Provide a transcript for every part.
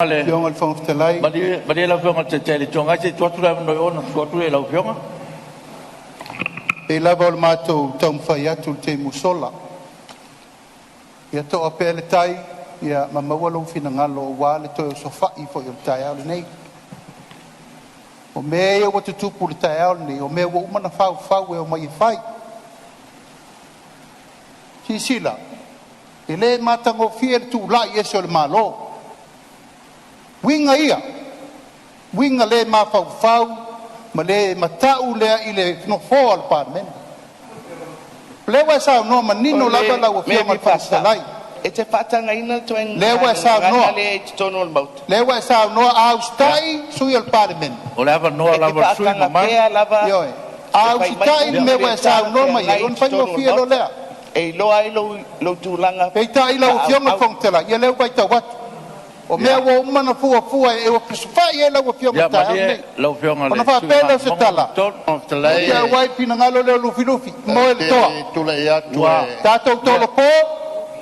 Le Afioga i le Fofoga Fetalai. Malie lau Afioga i le Taitai o le Itu Agai se i tuu atu le avanoa i o ona tuu atu lea i lau Afioga. E pei lava o le matou taumafai atu i le taimi ua sola, ia to'a pea le tai ma maua lou finagalo aua le toe osofai foi o le taeao lenei. O mea ia ua tutupu i le taeao lenei, o mea ua uma ona faufau e omai e fai. Silasila, e le matagofie le tulai ese o le Malo. Uiga ia, uiga le mafaufau ma le matau lea i le nofoa o le Palemene. O lea ua e saunoa manino lava lau Afioga i le Fofoga Fetalai. E te faatagaina le Lea ua e ituaiga saunoa, gagana lea i totonu o le Maota? lea ua e saunoa, a usitai sui o le Palemene. O le avanoa E te lava o le sui usufono faataga mamalu. pea lava Ioe, le a fai mai usitai o le au mea ua e Peseta saunoa e mai ai, feagai i ona totonu o le faigofie loa Maota. lea. E iloa ai lou tulaga Peitai lau Afioga i le faaauau. Fofoga Fetalai, ia lea ua matau atu, o mea ua uma ona fuafua e osofai ai lau Afioga i Ia le taeao malie lenei. lau Afioga i Ona le sui faapea lea o se usufono mo tala, Vaimauga 3. Fetalai, te auai le finagalo lea o Lufilufi, ou moe le te toa. tulai atu Ua e Tatou tolopo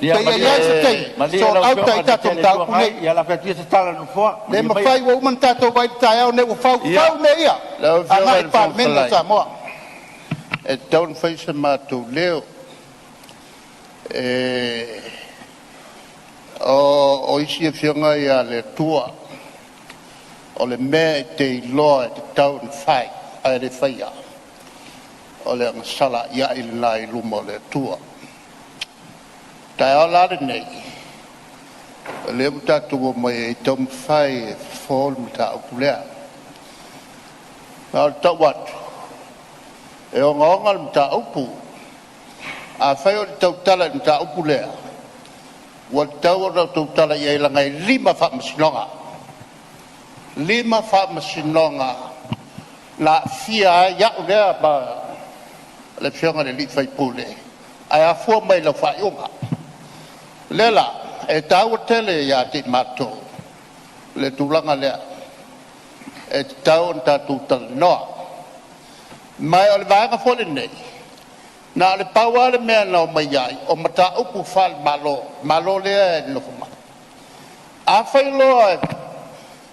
Ia seia i ai se malie, taimi malie sort lau out Afioga ai i le tatou Taitai o le Itu mataupu Agai. nei. Ia lafo atu ia se tala a le Nofoa. Le Malie maia. mafai, ua uma ona tatou vaai i le taeao lenei ua faufau mea ia Lau Afioga agai i i le le Fofoga Palemene o Fetalai, Samoa. e tatau ona fai so matou leo. E o isi afioga ia a le Atua, o le mea e te iloa e tatau ona fai ae le faia, o le agasala iai lena i luma o le Atua. O le taeao la lenei, o lea ua tatou omai ai e taumafai e fofo le mataupu lea. Ma ou te tau atu, e ogaoga le mataupu. Afai ou te tautala i le mataupu lea, ua tatau ona ou tautala i ai leaga e 5 faamasinoga, 5 faamasinoga na aafia ai au lea ma le afioga i le sui usufono, ae afua mai i lau faaiuga. O lea la e taua tele ia te i matou le tulaga lea, e tatau ona tatou talanoa. Ma o le vaega foi lenei, na o le pau lava le mea na omai ai, o mataupu faale-Malo, Malo lea e nonofo mai. Afai loa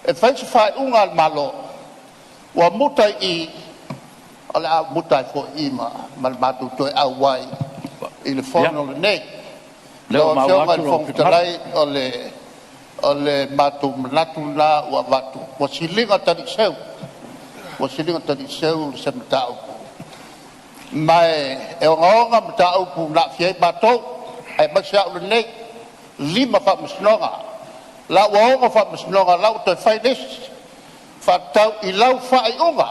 e fai se faaiuga a le Malo ua muta i i, o le a ou muta ai foi i i ma le matou toe auai i le Ia, fono lenei. o lea Lau ua maua Afioga i atu le lou Fofoga finagalo. Fetalai, o le matou manatu lena ua avatu, ua siliga taliiseu, ua siliga taliiseu se mataupu, ma e ogaoga mataupu na aafia ai matou, aemaise au lenei, e 5 faamasinoga, o la ua 6 faamasinoga, o la ua toe fai le isi, faatatau i lau faaiuga,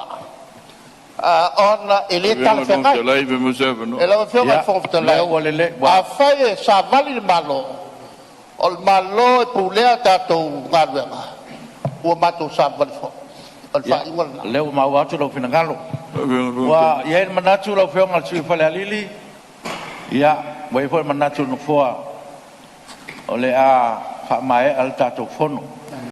ona e le Afioga i le Fofoga talafeagai. Fetalai pe maua se avanoa. E lau Afioga i le Ia, Fofoga o lea Fetalai, ua lelei, ua afai e savali le Malo, o le Malo e pulea tatou galuega, ua matou savavali foi. O le Ia, faaiuga lena. o lea ua maua atu lou finagalo. Lau Afioga i le Fofoga Ua Fetalai. i ai le manatu lau Afioga i le sui usufono mo Falealili, ia, ua i ai foi le manatu o le Nofoa o le a faamaea le tatou fono.